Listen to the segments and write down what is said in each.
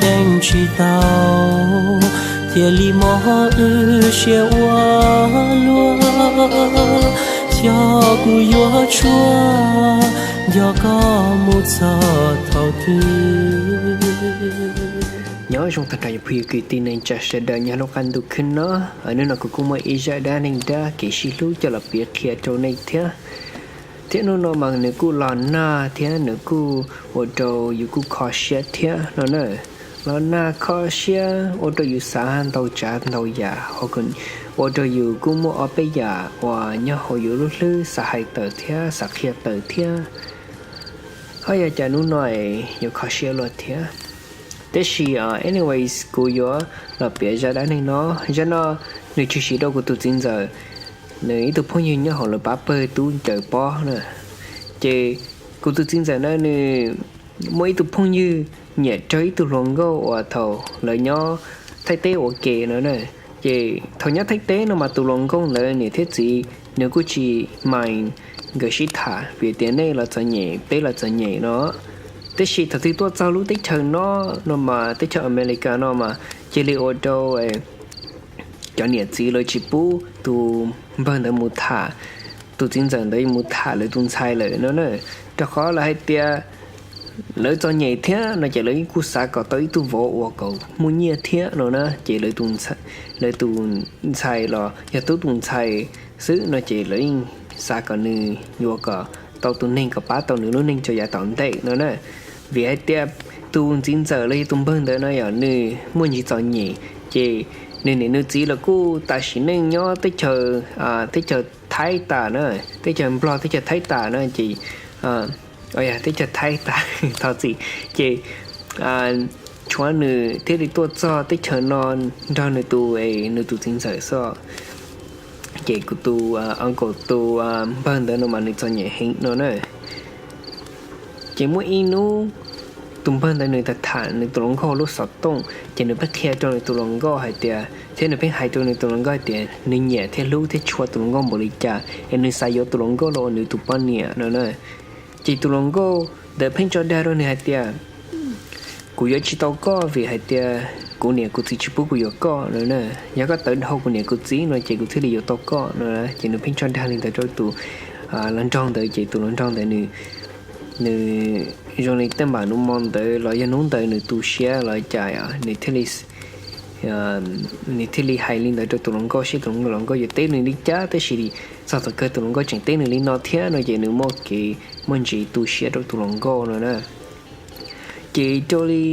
Deej tsis tau, thiaj li mob wb siab ua luaj, xyov kuv yuav tshuaj nco koj mus txog thaum twg. Nyob zoo tag nrho yog phooj ywg kwv tij neej tsa sawv daws nyob lub qab ntuj khwb no. Hnub no kuv kuj muaj ib zaj dab neeg dab kev sib hlub coj los piav qhia rau nej thiab. Thiab hnub no mas nws kuj los nag thiab nws kuj ua rau yus kuj kho siab thiab no na. Los nag kho siab ua rau yus xav ntau tsav ntau yam, ua rau yus kuj muaj ob peb yam uas nyob hauv yus lub hlwb xav hais tawm thiab xav qhia tawm thiab. Ho yog cas hnub no es yuav kho siab luaj thiab. Tab sis anyways, kuv yuav los piav zaj dab neeg no. Zaj no nws tshwm sim rau kuv tus txiv ntxawm, nws ib tug phooj ywg nyob hauv lawv pab pawg tub ncaws pob na. Ces kuv tus txiv ntxawm na nws muaj ib tug phooj ywg nyiam raug ib tug hluas nkauj uas thaum lawv nyob Thaib teb ua ke no na. Ces thaum nyob Thaib teb no mas tus hluas nkauj ntawd niam thiab txiv nws kuj tsis mind nkawd sib tham vim tias nej los txom nyem peb los txom nyem no. Tab sis thaum twg tuaj txog lub teb chaws no, no mas teb chaws Amelikas no mas cia li ua rau cov niam txiv lawv tsis pub tus npawg ntawd mus tham, tus txiv ntxawm ntawd mus tham lawv tus ntxhais lawm no na. Rau qhov lawv hais tias lawv txom nyem thiab no ces lawv kuj xav kom tau ib tug vauv uas kom muaj nyiaj thiab no na. Ces lawv tus ntxhais los yog tub tus ntxhais xwb no ces lawv yeej xav kom nws yuav kom tau tus neeg kom pab tau nws lub neej rau yav tom ntej no na. Vim hais tias tus txiv ntxawm los yog tus npawg ntawd no yog nws muaj ntsis txom nyem, ces nws niam nws txiv los kuj tas sim neej nyob teb chaws, teb chaws Thaib tas na, teb chaws Nplog teb chaws Thaib tas na ces, yog teb chaws Thaib tas, thov txim. Ces tshuav nws thiaj li tuaj txog teb chaws no nrog nws tus, nws tus txiv ntxawm xwb. Ces kuv tus uncle tus npawg ntawd no mas nws txom nyem heev no na. Ces muaj ib hnub tus npawg ntawd nws tham tham nws tus hluas nkauj lub xov tooj, ces nws pheej qhia rau nws tus hluas nkauj hais tias, thiab nws pheej hais rau nws tus hluas nkauj hais tias nws nyiam thiab hlub thiab tshua tus hluas nkauj npaum li cas es nws xav yuav tus hluas nkauj los ua nws tus poj niam no na. Ces tus hluas nkauj ntawd pheej tso dag rau nws hais tias, kuv yuav tsis tau koj vim hais tias kuv niam kuv txiv tsis pub kuv yuav koj no na. Yog koj tawv dhau kuv niam kuv txiv no ces kuv thiaj li yuav tau koj no. Ces nws pheej tso dag li ntawd rau tus hluas nraug ntawd, ces tus hluas nraug ntawd nws, nws zoo li tej npam hnub mo ntawd los yog hnub ntawd nws tu siab los cas, nws thiaj li nws thiaj li hais li ntawd rau tus hluas nkauj, seb tus hluas nkauj yuav teb nws li cas, tab sis txog thaum kawg tus hluas nkauj tseem teb nws li no thiab no ces nws muaj kev muaj ntsis tu siab rau tus hluas nkauj no na. Ces rau li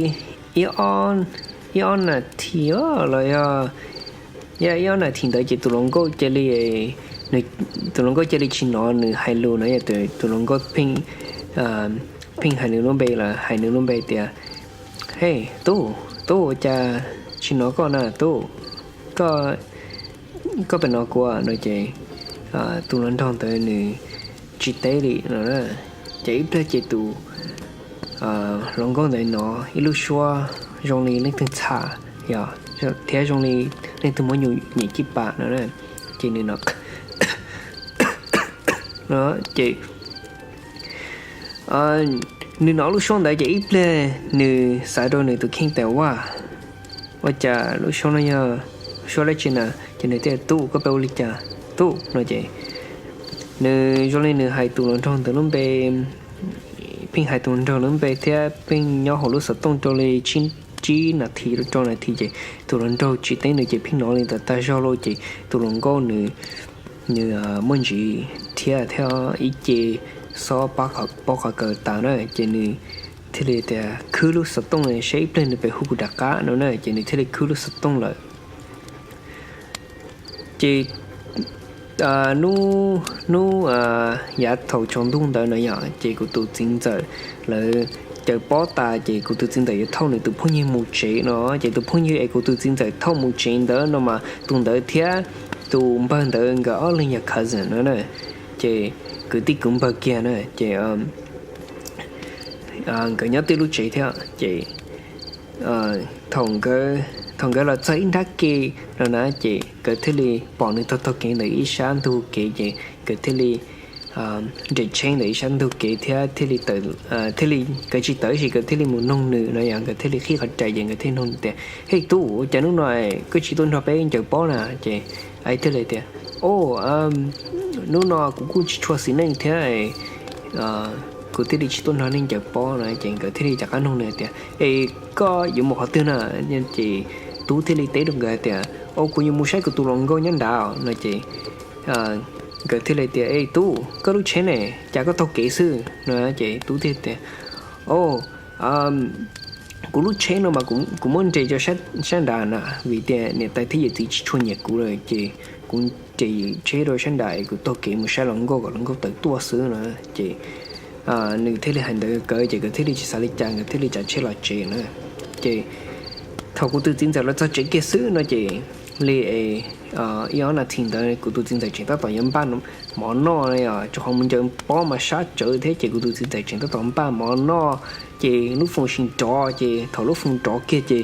ib ob nas this los yog, ib ob nas this ntawd ces tus hluas nkauj cia li, tus hluas nkauj cia li tsis hnov nws hais lus no, yog tus hluas nkauj pheej hais nws lub npe los hais nws lub npe tias, hej tub, tub, ua cas tsis hnov koj na tub, koj, koj pem hnov kuv no ces tus hluas nraug ntawd nws tsis teb li no. Ces ib pliag ces tus hluas nkauj ntawd hnov ib lub suab zoo li leej twg ntxham, yog, thiab zoo li leej twg muab nyuam nyem cij pas no na. Ces nws hnov, no ces nws hnov lub suab ntawd ces ib pliag nws xav rau nws tus kheej tias, ua, ua cas lub suab no yog suab dab tsi na? Ces nws thiaj, tub, koj pheej ua li cas tub no ces nws zoo li nws hais tus hluas nraug ntawd lub npe, pheej hais tus hluas nraug lub npe thiab pheej nyob hauv lub xov tooj rau li tsib nas this rau rau nas this ces tus hluas nraug tsis teb nws ces pheej hnov li ntawd tag zog lawm ces tus hluas nkauj nws, nws muaj ntsis thiab thiab ib ce xob pob qhov kawg tas na ces nws thiaj li tias khwb lub xov tooj saib ib pliag nws pem hu kuv rov qab no na ces nws thiaj li khwb lub xov tooj lawm. Ces hnub, hnub yav thaum tsaus ntuj ntawd no yog ces kuv tus txiv ntxawm lawv caws pob tas ces kuv tus txiv ntxawm yuav thauj nws tus phooj ywg mus tsev no ces tus phooj ywg es kuv tus txiv ntxawm thauj mus tsev ntawd no mas tus ntawd thiab tus npawg ntawd nkawd ob leeg yog cousin no na, ces kwv tij kwv npawg kiag na ces nkawd nyob tib lub tsev thiab ces thaum nkawd los txog ib nrab ke no na ces nkawd thiaj li pom nws taug taug kev ntawm ib sab ntug kev ces nkawd thiaj li nres tsheb ntawm ib sab ntug kev thiab thiaj li tawm, thiaj li, nkawd tsis tawm tab sis nkawd thiaj li mus noog nws no yog nkawd thiaj li qhib qhov rais ces nkawd thiaj noog nws tias, Hej tub, ua cas hnub no koj tsis tuaj nrog peb ncaws pob na? Ces thiaj li tias, O, hnub no kuv kuj tsis tshua xis neej thiab, kuv thiaj li tsis tuaj nrog nej ncaws pob no. Ces nkawd thiaj li rov qab noog nws tias, Es koj yuav mus qhov twg na? Ces tub thiaj li teb rau nkawd tias, O, kuv yuav mus saib kuv tus hluas nkauj nyob nrad no. Ces nkawd thiaj li tias, Es tub, koj lub tsheb ne, cas koj taug kev xwb no? Ces tub thiaj tias, O, kuv lub tsheb no mas kuv muab nres rau sab nrad na, vim tias niam tais thiab yawm txiv tsis tshua nyiam kuv lawm ces kuv nres tsheb rau sab nrad es kuv taug kev mus saib hluas nkauj kom hluas nkauj tawm tuaj xwb no. Ces nws thiaj li hais ntawd rau nkawd ces nkawd thiaj li tsis xav li cas, nkawd thiaj li tsav tsheb los tsev na. Ces thaum kuv tus txiv ntxawm los txog tsev kiag xwb no ces li ib ob nas this ntawd kuv tus txiv ntxawm tseem tab tom yuav npaj mov noj no, rau qhov mus ncaws pob mas sab tsawv thiab ces kuv tus txiv ntxawm tseem tab tom npaj mov noj. Ces lub foos sis nrov, ces thaum lub foos nrov kiag ces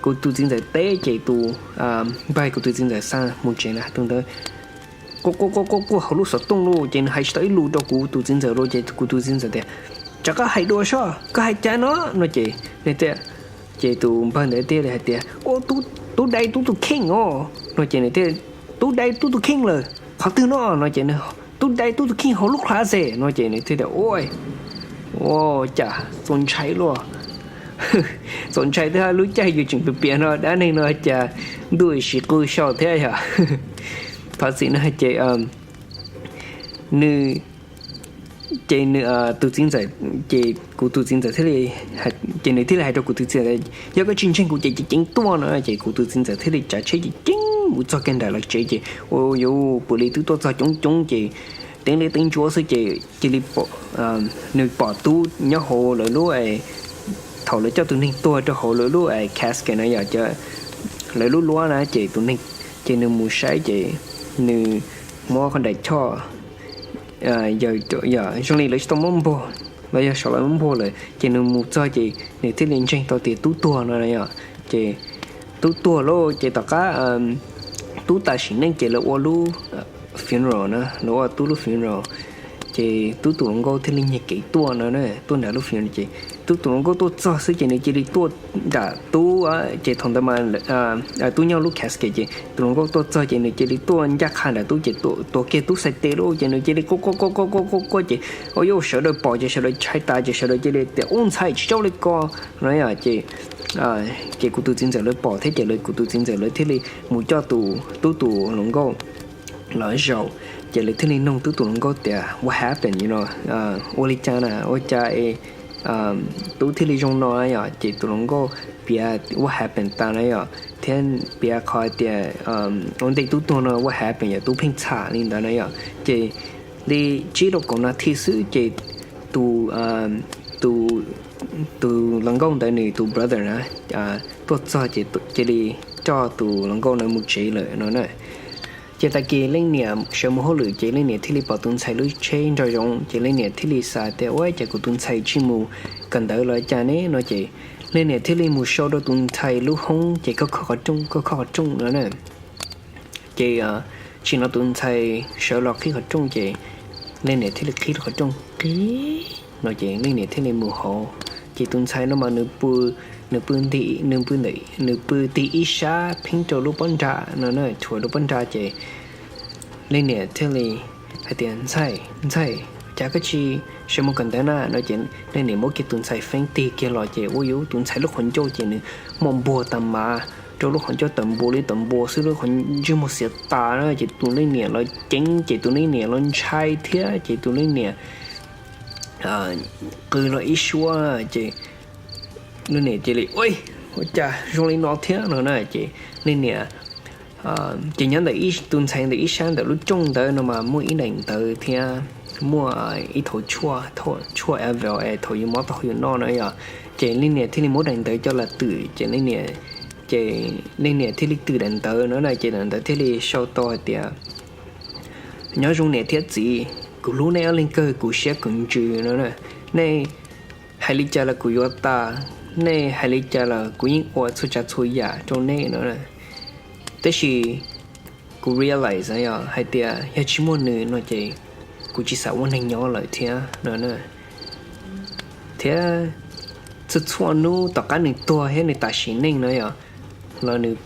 kuv tus txiv ntxawm teb ces tus npawg kuv tus txiv ntxawm xa mus tsev na, tus ntawd quaj quaj quaj quaj quaj hauv lub xov tooj lawm ces nws hais tsis tau ib lus rau kuv tus txiv ntxawm lawm ces kuv tus txiv ntxawm tias, Tsov, koj hais dua soj, koj hais cas no no? Ces nws tias, ces tus npawg ntawd thiaj li hais tias, Ua, tub dai tub tus kheej os no. Ces nws thiaj, Tub dai tub tus kheej lawm qhov twg no no? Ces nws, Tub dai tub tus kheej hauv lub class no. Ces nws thiaj tias, Ua, ua cas txaus ntshai luaj, txaus ntshai thiab, lub caij yus tseem piav piav no dab neeg no cas ntuj sim qw sau thiab yog. Thov txim no ces nws, ces nws tus txiv ntxawm, ces kuv tus txiv ntxawm thiaj li, ces nws thiaj li hais rau kuv tus txiv ntxawm, Yog koj tsis ntseeg kuv ces ceev ceev tuaj no. Ces kuv tus txiv ntxawm thiaj li tsav tsheb ceev ceev mus txog kiag nram lawv tsev ces ua yuv pw li twb tuaj txog coob coob ces teeb liab teeb ntsuab xwb ces cia li pom, nws pom tub nyob hauv lawv lub, thaum lawv coj tus neeg tuag rau hauv lawv lub casket no yog lawv lub luab na ces tus neeg, ces nws mus saib ces nws muab qhov nraim choj, yog zoo li lawv tsis tau muab npuag los yog saum lawv muab npuag lawm ces nws mus txog ces nws thiaj li ntseeg tau tias tub tuag no yog. Ces tub tuag lawm ces tom qab tub tas sim neej ces lawv ua lub funeral na, lawv ua tub lub funeral. Ces tub tus hluas nkauj thiaj li nyiag kev tuaj no, tuaj nram lub funeral ces tub tus hluas nkauj tuaj txog xwb ces nws cia li tuaj nram tub, ces thaum ntawd mas tub nyob lub casket ces tus hluas nkauj tuaj txog ces nws cia li tuaj ncaj qha nram tub ces tuav kiag tub xais tes lawm ces nws cia li quaj quaj quaj quaj quaj quaj ces ua yuv sawv daws pom ces sawv daws ntshai tas ces sawv daws cia li tias, Ub ntxhais, tsis txhob li ko no yog. Ces ces kuv tus txiv ntxawm lawv pom thiab ces lawv, kuv tus txiv ntxawm lawv thiaj li mus coj tus tub tus hluas nkauj los zaum. Ces lawv thiaj li noog tub tus hluas nkauj tias, What happened? Ua li cas na, ua cas tub thiaj li zoo no yog? Ces tus hluas nkauj piav what happened tas na yog, thiab piav qhov tias ua ntej tub tuag no what happened yog tub pheej txham li ntawd na yog. Ces li tsib rau kaum nas this xwb ces tus, tus, tus hluas nkauj ntawd nws tus brother na tuaj txog ces cia li coj tus hluas nkauj ntawd mus tsev lawm no na. Ces tag kis leej niam sawv mus hauj lwm ces leej niam thiaj li pom tus ntxhais lub tsheb nraum zoov ces leej niam thiaj li xav tias, Ua cas kuv tus ntxhais tsis mus kawm ntawv los cas ne no? Ces leej niam thiaj li mus sau rau tus ntxhais lub hoob ces khob khob qhov rooj, khob khob qhov rooj no na. Ces tsim no tus ntxhais sawv los qhib qhov rooj ces leej niam thiaj li qhib rau qhov rooj qhib no ces leej niam thiaj li mus hauv. Ces tus ntxhais no mas nws pw, nws pw nti, nws pw ntawm, nws pw tig ib sab pheeb rau lub pob nra no na, thuam lub pob nra ces leej niam thiaj li hais tias, Ntxhais, ntxhais, cas koj tsis sawv mus kawm ntawv na no? Ces leej niam muab kiag tus ntxhais feeb tig kiag los ces ua yuv tus ntxhais lub qhov ncauj ces nws muaj npuas tas mas rau lub qhov ncauj tawm npuas li tawm npuas xwb, lub qhov ntsej muag xiav tas na. Ces tus leej niam los ceeb ces tus leej niam los ntshai thiab ces tus leej niam qw los ib suab ces leej niam cia li, Ua, ua cas zoo li no thiab no na? Ces leej niam, ces nyob ntawm tus ntxhais ntawm ib sab ntawm lub rooj ntawd no mas muaj ib daim ntawv thiab muaj ib thaum tshuaj, tshuaj Advil es thaum yus mob taub hau yus noj na yog. Ces leej niam thiaj li muab daim ntawv coj los twm ces leej niam, ces leej niam thiaj li twm daim ntawv no na ces daim ntawv thiaj li sau tau hais tias, Nyob zoo niam thiab txiv, kuv hlub nej ob leeg kawg, kuv siab kuv ntsws no na. Nej hais li cas los kuv yuav tas, nej hais li cas los kuv yeej ua txhua tsav txhua yam rau nej no. Tab sis kuv realize yog hais tias yog tsis muaj nws no ces kuv tsis xav ua neeg nyob lawm thiab no. Thiab txhua txhua hnub tom qab nws tuag thiab nws tas sim neej no yog los nws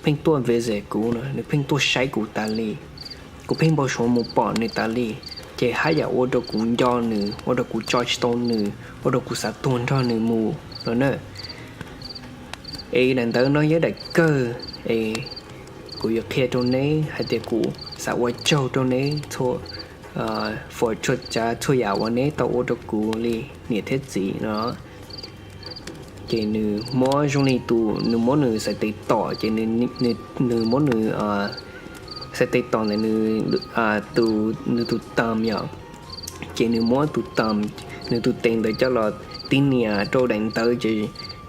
pheej tuaj visit kuv no, nws pheej tuaj saib kuv tas li. Kuv pheej npau suav mus pom nws tas li, ces haj yam ua rau kuv nco nws, ua rau kuv tso tsis tau nws, ua rau kuv xav tuag nrog nws mus no na. Es daim ntawv no yog daim kawg es kuv yuav qhia rau neb hais tias kuv xav ua tsaug rau neb txhua, for txhua tsav txhua yam uas neb tau ua rau kuv li niam thiab txiv no. Ces nws muab zoo li tus, nws muab nws xaiv tes tom, ces nws muab nws xaiv tes tom ntawm nws tus tam yom, ces nws muab tus tam, nws tus tes ntawd coj los tib nias rau daim ntawv, ces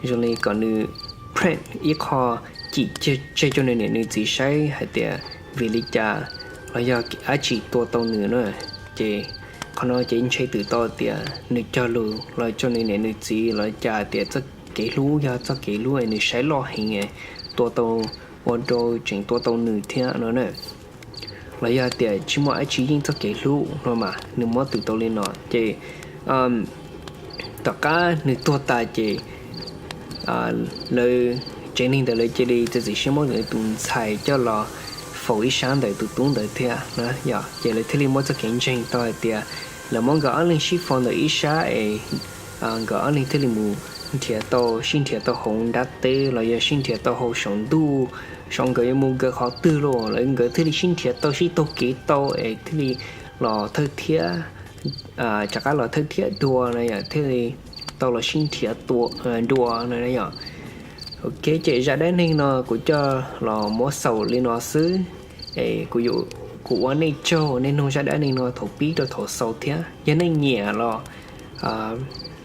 zoo li kom nws print ib qho cim tseg rau nws niam nws txiv saib hais tias vim li cas los yog dab tsi tua tau nws na. Ces qhov no ces ntshe twm tau tias nws cog lus los rau nws niam nws txiv los cas tias txoj kev hlub yog txoj kev hlub es nws saib loj heev tua tau, ua rau tseem tua tau nws thiab no na. Los yog tias tsis muaj dab tsi yeej txoj kev hlub no mas nws muab twm tau li no ces tom qab nws tuag tas ces lawv tsev neeg ntawd lawv cia li txiav txim siab muab tus ntxhais coj los faus ib sab ntawm tus tub ntawd thiab no yom. Ces lawv thiaj li muaj txoj kev ntseeg tau hais tias lawv muab nkawd ob leeg sib faus ntawm ib sab es nkawd ob leeg thiaj li mus nrhiav tau, sib nrhiav tau hauv nrab teb los yog sib nrhiav tau hauv saum ntuj, saum nkawd yuav mus nkawd qhov twg los lawv nkawd thiaj li sib nrhiav tau, sib taug kev tau es thiaj li los thawj thiab, rov qab los thawj thiab dua no yom, thiaj li tau los sib nrhiav dua no yom. Ok, ces zaj dab neeg no kuv coj los muab xaus li no xwb. Es kuv ua nej tsaug nej mloog zaj dab neeg no thaum pib rau thaum xaus thiab. Yog nej nyiam los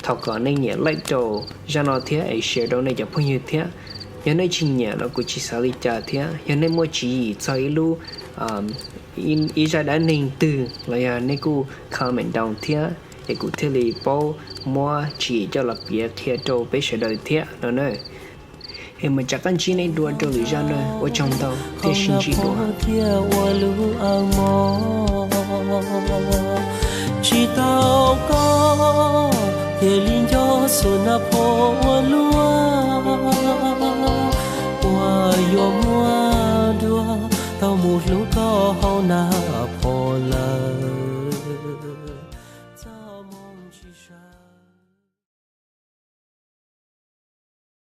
thov kom nej nyiam like rau zaj no thiab es share rau nej cov phooj ywg thiab. Yog nej tsis nyiam los kuv tsis xav li cas thiab. Yog nej muaj tswv yim txog ib lub, ib zaj dab neeg twg los yog nej kuj comment down thiab es kuv thiaj li paub muab tswv yim coj los piav qhia rau peb sawv daws thiab no na. Es mam rov qab ntsib nej dua rau lwm zaj na, ua tsaug ntau thiab sib ntsib dua. Thiaj ua lub mob tsis tau koj, thiaj li nco xuas na pho ua luaj, uas yuav muab dua tau mus hlub koj hauv na pho.